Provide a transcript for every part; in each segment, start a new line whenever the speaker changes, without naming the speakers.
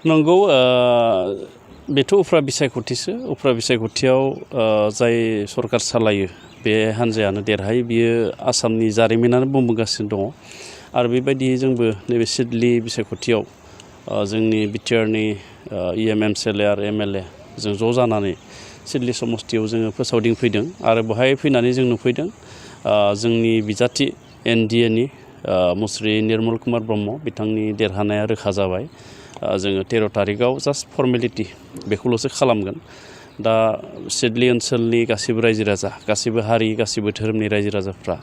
नंगौ बेथ' उफ्रा बिसायख'थिसो उफ्रा बिसायख'थियाव जाय सरकार सालायो बे हान्जायानो देरहायो बियो आसामनि जारिमिनानो बुंबोगासिनो दङ आरो बेबायदियै जोंबो नैबे सिडली बिसायख'थियाव जोंनि बिटिआरनि एमएलए आरो एमएलए जों ज' जानानै सिडली समस्तियाव जोङो फोसावदिंफैदों आरो बेहाय फैनानै जों नुफैदों जोंनि बिजाथि एनडिएनि मुस्रि निर्मल कुमार ब्रह्म बिथांनि देरहानाया रोखा जाबाय जोङो 13 थारिखआव जास्ट फर्मेलिटि बेखौल'सो खालामगोन दा सिडली ओनसोलनि गासिबो रायजो राजा गासिबो हारि गासिबो धोरोमनि रायजो राजाफ्रा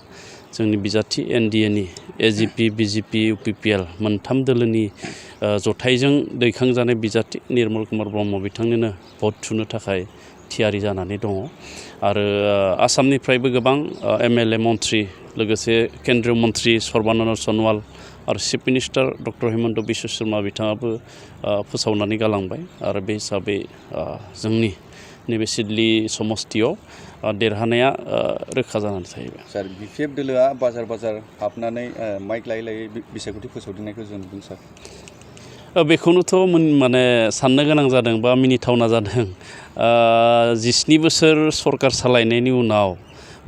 जोंनि बिजाथि एनडिएनि एजिपि बिजेपि इउपिपिएल मोनथाम दोलोनि जथायजों दैखांजानाय बिजाथि निर्मल कुमार ब्रह्म बिथांनोनो भट थुनो थाखाय थियारि जानानै दङ आरो आसामनिफ्रायबो गोबां एमएलए मन्थ्रि लोगोसे केन्द्रीय मन्थ्रि सर्बानन्द सन'वाल आरो chief minister doctor Himanta Biswa Sharma बिथाङाबो फोसावनानै गालांबाय आरो बे हिसाबै जोंनि नैबे सिडली समस्तियाव देरहानाया रोखा जानानै थाहैबाय।
सार बिपिएफ दोलोआ बाजार बाजार हाबनानै माइक लायै लायै बिसायख'थि फोसावदिंनायखौ जों नुदों सार।
बेखौनोथ' माने साननो गोनां जादों बा मिनिथावना जादों 17 बोसोर सरकार सालायनायनि उनाव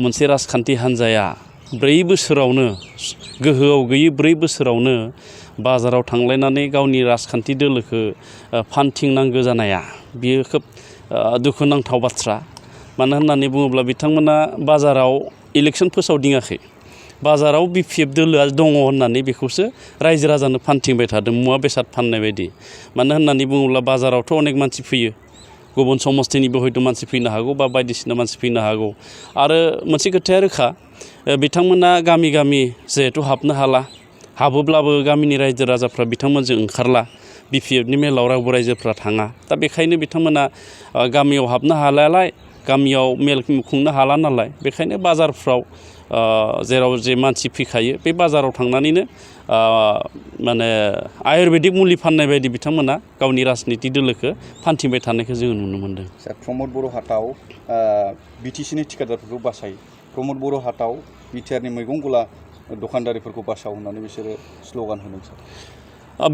मोनसे राजखान्थि हान्जाया 4 बोसोरावनो गोहोआव गैयै 4 बोसोरावनो बाजाराव थांलायनानै गावनि राजखान्थि दोलोखौ फानथिंनांगौ जानाया बियो खोब दुखुनांथाव बाथ्रा। मानो होननानै बुङोब्ला बिथांमोना बाजाराव इलेक्सन फोसावदिङाखै बाजाराव बिपिएफ दोलोआ दङ होननानै बेखौसो रायजो राजानो फानथिंबाय थादों मुवा बेसाद फाननाय बायदि। मानो होननानै बुङोब्ला बाजारावथ' अनेक मानसि फैयो गुबुन समस्तिनिबो हयथ' मानसि फैनो हागौ बा बायदिसिना मानसि फैनो हागौ आरो मोनसे खोथाया रोखा बिथांमोना गामि गामि जिहेथु हाबनो हाला हाबोब्लाबो गामिनि रायजो राजाफ्रा बिथांमोनजों ओंखारला बिपिएफनि मेलाव रावबो रायजोफ्रा थाङा दा बेखायनो बिथांमोना गामियाव हाबनो हालायालाय गामियाव मेल खुंनो हाला नालाय बेखायनो बाजारफ्राव जेराव जे मानसि फैखायो बे बाजाराव थांनानैनो माने आयुर्वेदिक मुलि फाननाय बायदि बिथांमोना गावनि राजनिति दोलोखौ फानथिंबाय थानायखौ जोङो नुनो मोन्दों।
सार प्रमद बर' हाटआव बिटिसिनि थिखादारफोरखौ बासाय प्रमद बर' हाटआव बिटिआरनि मैगं गला दखानदारिफोरखौ बासाव होननानै बिसोरो स्ल'गान होदों सार।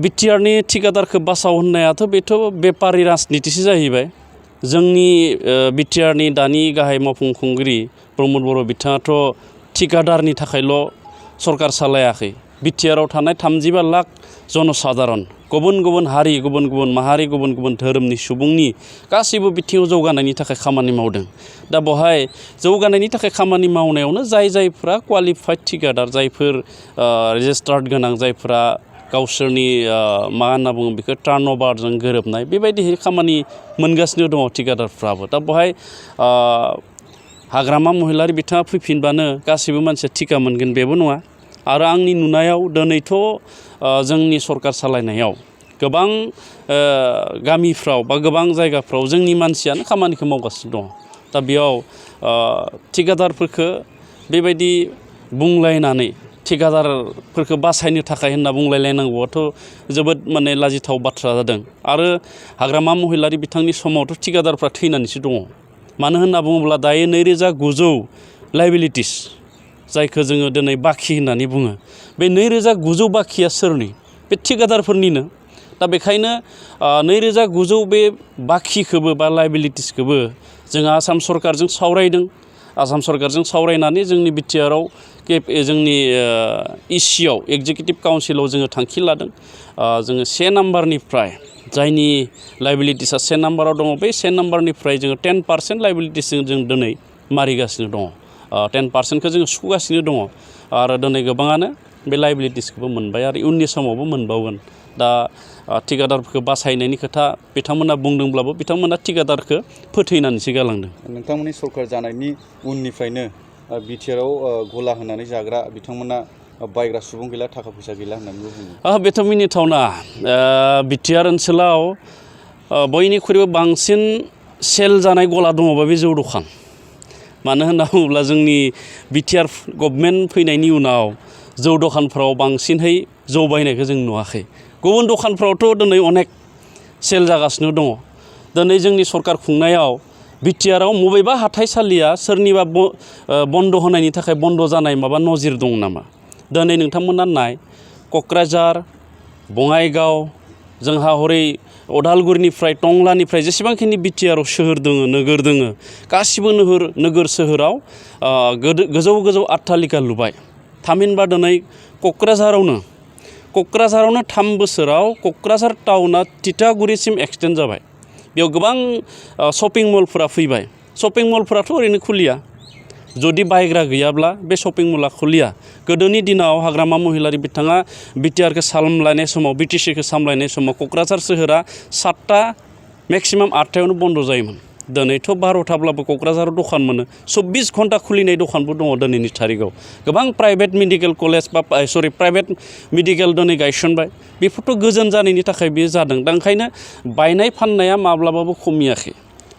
बिटिआरनि थिखादारखौ बासाव होननायाथ' बेथ' बेपारि राजनितिसो जाहैबाय। जोंनि बिटिआरनि दानि गाहाय मावफुं खुंगिरि प्रमद बर' बिथाङाथ' थिकादारनि थाखायल' सरकार सालायाखै बिटिआराव थानाय 35 लाख जनसाधारन गुबुन गुबुन हारि गुबुन गुबुन माहारि गुबुन गुबुन धोरोमनि सुबुंनि गासैबो बिथिङाव जौगानायनि थाखाय खामानि मावदों। दा बेवहाय जौगानायनि थाखाय खामानि मावनायावनो जायफोरा क्वालिफाइड थिकादार जायफोर रेजिस्टार्ड गोनां जायफोरा गावसोरनि मा होनना बुङो बेखौ टार्नअभारजों गोरोबनाय बेबायदि खामानि मोनगासिनो दङ थिकादारफ्राबो। दा बेवहाय हाग्रामा महिलारि बिथाङा फैफिनबानो गासैबो मानसिया थिका मोनगोन बेबो नङा आरो आंनि नुनायाव दिनैथ' जोंनि सरकार सालायनायाव गोबां गामिफ्राव बा गोबां जायगाफ्राव जोंनि मानसियानो खामानिखौ मावगासिनो दङ। दा बेयाव थिकादारफोरखौ बेबायदि बुंलायनानै थिकादारफोरखौ बासायनो थाखाय होनना बुंलायलायनांगौआथ' जोबोद माने लाजिथाव बाथ्रा जादों आरो हाग्रामा महिलारि बिथांनि समावथ' थिकादारफ्रा थैनानैसो दङ। मानो होनना बुङोब्ला दायो 2900 लायबिलिटिस जायखौ जोङो दिनै बाखि होननानै बुङो बे 2900 बाखिया सोरनि बे थिकादारफोरनिनो। दा बेखायनो 2900 बे बाखिखौबो बा लायबिलिटिसखौबो जोङो आसाम सरकारजों सावरायदों। आसाम सरकारजों सावरायनानै जोंनि बिटिआराव जोंनि इसिआव एक्जिकिउटिभ काउन्सिलाव जोङो थांखि लादों जोङो 1 नाम्बारनिफ्राय जायनि लायबिलिटिसा 1 नाम्बाराव दङ बे 1 नाम्बारनिफ्राय जोङो 10% लायबिलिटिसजों जों दिनै मारिगासिनो दङ 10%खौ जोङो सुगासिनो दङ आरो दिनै गोबाङानो बे लायबिलिटिसखौबो मोनबाय आरो उननि समावबो मोनबावगोन। दा थिकादारफोरखौ बासायनायनि खोथा बिथांमोना बुंदोंब्लाबो बिथांमोना थिकादारखौ फोथैनानैसो गालांदों।
नोंथांमोननि सरकार जानायनि उननिफ्रायनो बिटिआराव गला होनानै जाग्रा बिथांमोना बायग्रा सुबुं गैला थाखा फैसा गैला होननानैबो बुङो।
बेथ' मिनिथावना बिटिआर ओनसोलाव बयनिख्रुइबो बांसिन सेल जानाय गला दङबा बे जौ दखान। मानो होनना बुङोब्ला जोंनि बिटिआर गभर्नमेन्ट फैनायनि उनाव जौ दखानफ्राव बांसिनहै जौ बायनायखौ जों नुवाखै। गुबुन दखानफ्रावथ' दिनै अनेक सेल जागासिनो दङ। दिनै जोंनि सरकार खुंनायाव बिटिआराव बबेबा हाथाइसालिया सोरनिबा बन्द होनायनि थाखाय बन्द जानाय माबा नजिर दं नामा? दिनै नोंथांमोना नाय क'क्राझार बङाइगाव जोंहा हरै अदालगुरिनिफ्राय टंलानिफ्राय जेसेबांखिनि बिटिआरआव सोहोर दोङो नोगोर दोङो गासिबो नोगोर सोहोराव गोजौ अट्टालिका लुबाय थामहिनबा दिनै क'क्राझारावनो 3 बोसोराव क'क्राझार टाउना तितागुरिसिम एक्सटेन्ड जाबाय बेयाव गोबां शपिं मलफोरा फैबाय शपिं मलफोराथ' ओरैनो खुलिया जुदि बायग्रा गैयाब्ला बे शपिं मला खुलिया गोदोनि दिनाव हाग्रामा महिलारि बिथाङा बिटिआरखौ सामलायनाय समाव बिटिसिखौ सामलायनाय समाव क'क्राझार सोहोरा 7टा मेक्सिमाम 8टायावनो बन्द जायोमोन दिनैथ' 12टाब्लाबो क'क्राझाराव दखान मोनो 24 घन्टा खुलिनाय दखानबो दङ दिनैनि थारिखआव गोबां प्राइभेट मेडिकेल कलेज बा प्राइभेट मेडिकेल दिनै गायसनबाय बेफोरथ' गोजोन जानायनि थाखाय बेयो जादों दा ओंखायनो बायनाय फाननाया माब्लाबाबो खमियाखै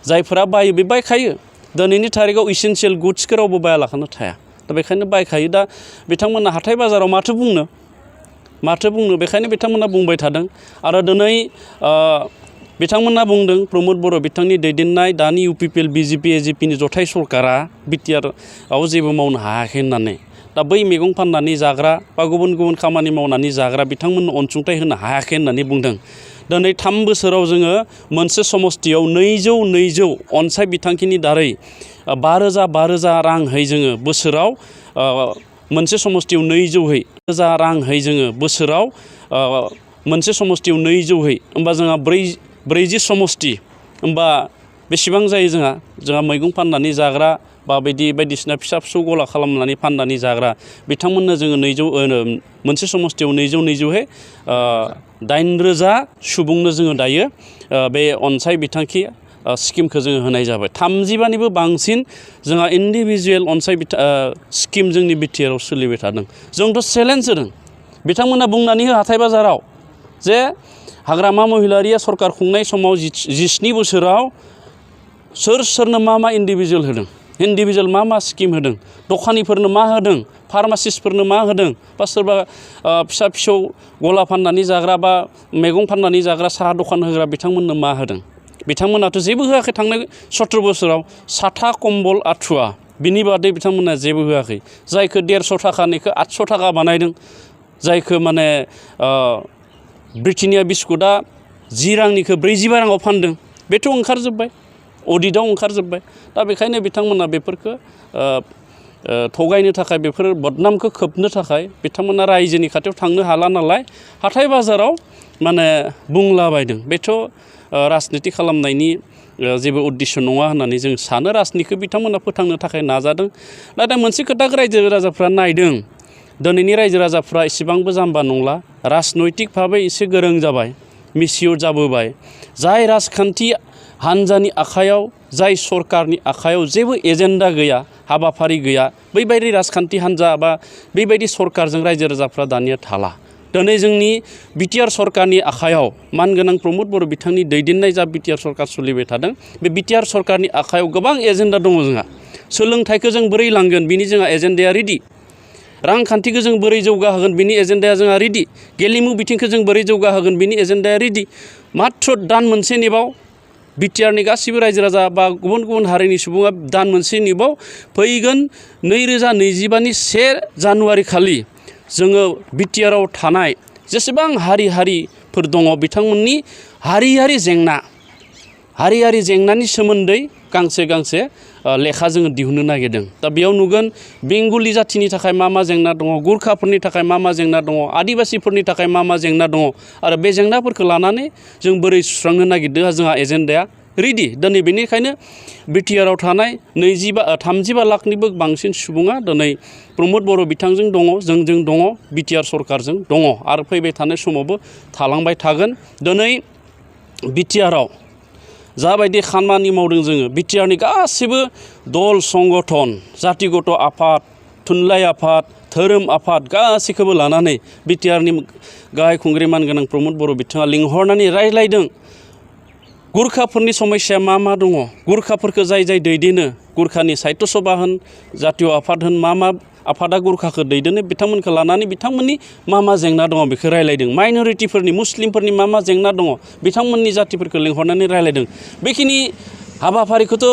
जायफोरा बायो बे बायखायो दिनैनि थारिखआव इसेन्सियेल गुड्सखौ रावबो बायालाखानो थाया दा बेखायनो बायखायो दा बिथांमोना हाथाय बाजाराव माथो बुंनो बेखायनो बिथांमोना बुंबाय थादों आरो दिनै बिथांमोना बुंदों प्रमद बर' बिथांनि दैदेननाय दानि UPPL BJP AJPनि जथाय सरकारा बिटिआरआव जेबो मावनो हायाखै होननानै दा बै मैगं फाननानै जाग्रा बा गुबुन खामानि मावनानै जाग्रा बिथांमोननो अनसुंथाइ होनो हायाखै होननानै बुंदों दिनै 3 बोसोराव जोङो मोनसे समस्थियाव 200 अनसाय बिथांखिनि दारै 5,000 रांहै जोङो बोसोराव मोनसे समस्थियाव 200 रांहै जोङो बोसोराव मोनसे समस्थियाव 200 होमबा जोंहा 40 समस्ति होमबा बेसेबां जायो जोंहा मैगं फाननानै जाग्रा बा बायदिसिना फिसा गला खालामनानै फाननानै जाग्रा बिथांमोननो जोङो 200 मोनसे समस्थियाव 200 8,000 सुबुंनो जोङो दायो बे अनसाय बिथांखि स्किमखौ जोङो होनाय जाबाय 35निबो बांसिन जोंहा इन्डिभिजुवेल अनसाय स्किम जोंनि बिटिआरआव सोलिबाय थादों जोंथ' चेलेन्ज होदों बिथांमोना बुंनानै हो हाथाय बाजाराव जे हाग्रामा महिलारिया सरकार खुंनाय समाव 17 बोसोराव सोरनो मा इन्डिभिजुवेल होदों इन्डिभिजुवेल मा स्किम होदों दखानिफोरनो मा होदों फार्मासिस्टफोरनो मा होदों बा सोरबा फिसा गला फाननानै जाग्रा बा मैगं फाननानै जाग्रा साहा दखान होग्रा बिथांमोननो मा होदों बिथांमोनाथ' जेबो होआखै थांनाय 17 बोसोराव साथा कम्बल आठुवा बिनि बादै बिथांमोना जेबो होआखै जायखौ 150 थाखानिखौ 800 थाखा बानायदों जायखौ माने ब्रिटेनिया बिस्कुटआ 10 रांनिखौ 45 राङाव फानदों बेथ' ओंखारजोब्बाय अडिटआव ओंखारजोब्बाय दा बेखायनो बिथांमोना बेफोरखौ थगायनो थाखाय बेफोर बदनामखौ खोबनो थाखाय बिथांमोना रायजोनि खाथियाव थांनो हाला नालाय हाथाय बाजाराव माने बुंलाबायदों बेथ' राजनिति खालामनायनि जेबो उद्देश्य नङा होननानै जों सानो राजनितिखौ बिथांमोना फोथांनो थाखाय नाजादों नाथाय मोनसे खोथाखौ रायजो राजाफ्रा नायदों दिनैनि रायजो राजाफ्रा एसेबांबो जाम्बा नंला राजनैतिक भाबै एसे गोरों जाबाय मिसियर जाबोबाय जाय राजखान्थि हानजानि आखायाव जाय सरकारनि आखायाव जेबो एजेन्डा गैया हाबाफारि गैया बैबायदि राजखान्थि हानजा बा बेबायदि सरकारजों रायजो राजाफ्रा दानिया थाला दिनै जोंनि बिटिआर सरकारनि आखायाव मानगोनां प्रमद बर' बिथांनि दैदेननाय जा बिटिआर सरकार सोलिबाय थादों बे बिटिआर सरकारनि आखायाव गोबां एजेन्डा दङ जोंहा सोलोंथाइखौ जों बोरै लांगोन बिनि जोंहा एजेन्डाया रेडि रांखान्थिखौ जों बोरै जौगाहोगोन बिनि एजेन्डाया जोंहा रेडि गेलेमु बिथिंखौ जों बोरै जौगाहोगोन बिनि एजेन्डाया रेडि मात्र दान मोनसे नेबाव बिटिआरनि गासिबो रायजो राजा बा गुबुन हारिनि सुबुङा दान मोनसे नेबाव फैगोन 2025नि 1 जानुवारि खालि जोङो बिटिआरआव थानाय जेसेबां हारिफोर दङ बिथांमोननि हारियारि जेंनानि सोमोन्दै गांसे लेखा जोङो दिहुननो नागिरदों दा बेयाव नुगोन बेंगलि जाथिनि थाखाय मा जेंना दङ गुरखाफोरनि थाखाय मा जेंना दङ आदिबासिफोरनि थाखाय मा जेंना दङ आरो बे जेंनाफोरखौ लानानै जों बोरै सुस्रांनो नागिरदों जोंहा एजेन्डाया रेडि दिनै बेनिखायनो बिटिआरआव थानाय 35 लाखनिबो बांसिन सुबुङा दिनै प्रमद बर' बिथांजों दङ जोंजों दङ बिटिआर सरकारजों दङ आरो फैबाय थानाय समावबो थालांबाय थागोन दिनै बिटिआरआव जाबायदि खामानि मावदों जोङो बिटिआरनि गासिबो दल संगठन जातिगत आफाद थुनलाइ आफाद धोरोम आफाद गासैखौबो लानानै बिटिआरनि गाहाय खुंगिरि मानगोनां प्रमद बर' बिथाङा लिंहरनानै रायज्लायदों गुरखाफोरनि समस्या मा दङ गुरखाफोरखौ जाय दैदेनो गुरखानि साहित्य सभा होन जातीय आफाद होन मा आफादा गुरखाखौ दैदेनो बिथांमोनखौ लानानै बिथांमोननि मा जेंना दङ बेखौ रायज्लायदों माइनरिटिफोरनि मुस्लिमफोरनि मा जेंना दङ बिथांमोननि जातिफोरखौ लिंहरनानै रायज्लायदों बेखिनि हाबाफारिखौथ'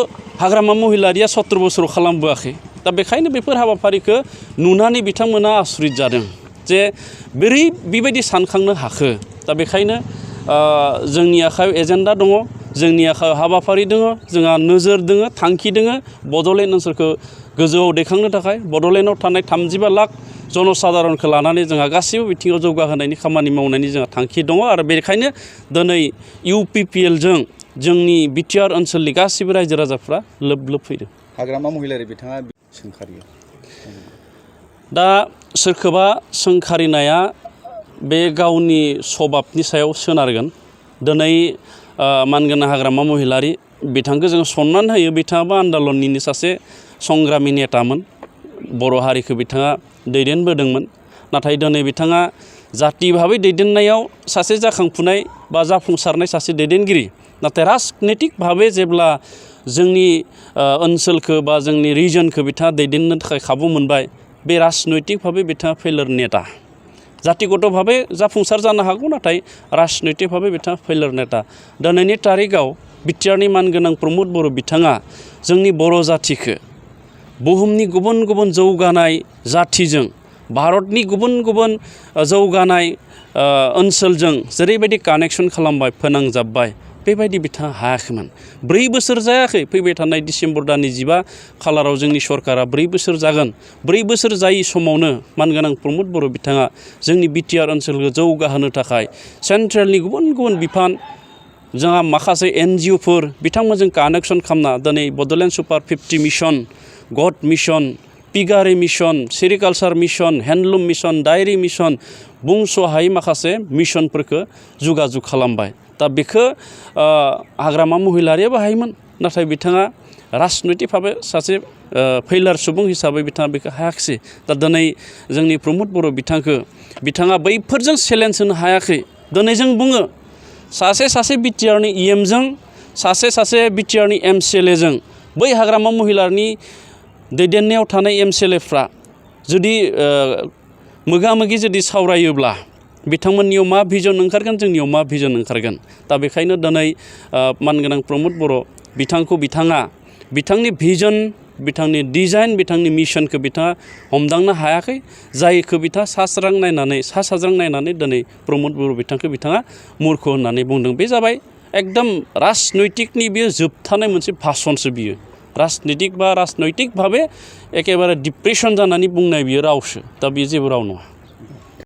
हाग्रामा महिलारिया 17 बोसोराव खालामबोआखै दा बेखायनो बेफोर हाबाफारिखौ नुनानै बिथांमोना आसरित जादों जे बोरै बेबायदि सानखांनो हाखो दा बेखायनो जोंनि आखायाव एजेन्डा दङ, जोंनि आखायाव हाबाफारि दङ, जोंहा नोजोर दङ, थांखि दङ बड'लेण्ड ओनसोलखौ गोजौआव दैखांनो थाखाय। बड'लेण्डआव थानाय 35 लाख जनसाधारनखौ लानानै जोंहा गासैबो बिथिङाव जौगाहोनायनि खामानि मावनायनि जोंहा थांखि दङ आरो बेनिखायनो दिनै UPPLजों जोंनि बिटिआर ओनसोलनि गासैबो रायजो राजाफ्रा लोब लोब फैदों।
हाग्रामा महिलारि बिथाङा सोंखारियो।
दा सोरखौबा सोंखारिनाया बे गावनि सभाबनि सायाव सोनारगोन। दिनै मानगोनां हाग्रामा महिलारि बिथांखौ जों सनमान होयो। बिथाङाबो आन्दलननिनो सासे संग्रामि नेतामोन। बर' हारिखौ बिथाङा दैदेनबोदोंमोन। नाथाय दिनै बिथाङा जाथि भाबै दैदेननायाव सासे जाखांफुनाय बा जाफुंसारनाय सासे दैदेनगिरि। नाथाय राजनितिक भाबै जेब्ला जोंनि ओनसोलखौ बा जोंनि रिजनखौ बिथाङा दैदेननो थाखाय खाबु मोनबाय, बे राजनैतिक भाबै बिथाङा फेलार नेता। जातिगत भाबै जाफुंसार जानो हागौ, नाथाय राजनैतिक भाबै बिथाङा फेलार नेता। दिनैनि तारिखआव बिटिआरनि मानगोनां प्रमद बर' बिथाङा जोंनि बर' जाथिखौ बुहुमनि गुबुन गुबुन जौगानाय जाथिजों, भारतनि गुबुन गुबुन जौगानाय ओनसोलजों जेरैबायदि कानेक्सन खालामबाय, फोनांजाबबाय, बेबायदि बिथाङा हायाखैमोन। 4 बोसोर जायाखै। फैबाय थानाय डिसेम्बर दाननि 15 खालाराव जोंनि सरकारा 4 बोसोर जागोन। 4 बोसोर जायै समावनो मानगोनां प्रमद बर' बिथाङा जोंनि बिटिआर ओनसोलखौ जौगाहोनो थाखाय सेन्ट्रेलनि गुबुन गुबुन बिफान, जोंहा माखासे NGOफोर बिथांमोनजों कानेक्सन खालामना दिनै Bodoland super 50 mission, goat mission, piggery mission, sericulture mission, handloom mission, dairy mission, बुंस'हायै माखासे मिशनफोरखौ जुगाजुग खालामबाय। दा बेखौ हाग्रामा महिलारियाबो हायोमोन, नाथाय बिथाङा राजनैतिक भाबै सासे फेलार सुबुं हिसाबै बिथाङा बेखौ हायाखिसै। दा दिनै जोंनि प्रमद बर' बिथाङा बैफोरजों चेलेन्ज होनो हायाखै। दिनै जों बुङो सासे बिटिआरनि EMजों, सासे बिटिआरनि MCLAजों बै हाग्रामा महिलारिनि दैदेननायाव थानाय MCLAफ्रा जुदि मोगा-मोगि जुदि सावरायोब्ला बिथांमोननियाव मा भिजन ओंखारगोन, जोंनियाव मा भिजन ओंखारगोन। दा बेखायनो दिनै मानगोनां प्रमद बर' बिथाङा बिथांनि भिजन, बिथांनि डिजाइन, बिथांनि मिशनखौ बिथाङा हमदांनो हायाखै। जायखौ बिथाङा सा साज्रां नायनानै दिनै प्रमद बर' बिथाङा मुर्ख होननानै बुंदों। बे जाबाय एकदम राजनैतिकनि बेयो जोबथानाय मोनसे भाषणसो बियो। राजनैतिक भाबै एखेबारे डिप्रेसन जानानै बुंनाय बियो रावसो। दा बेयो जेबो राव नङा।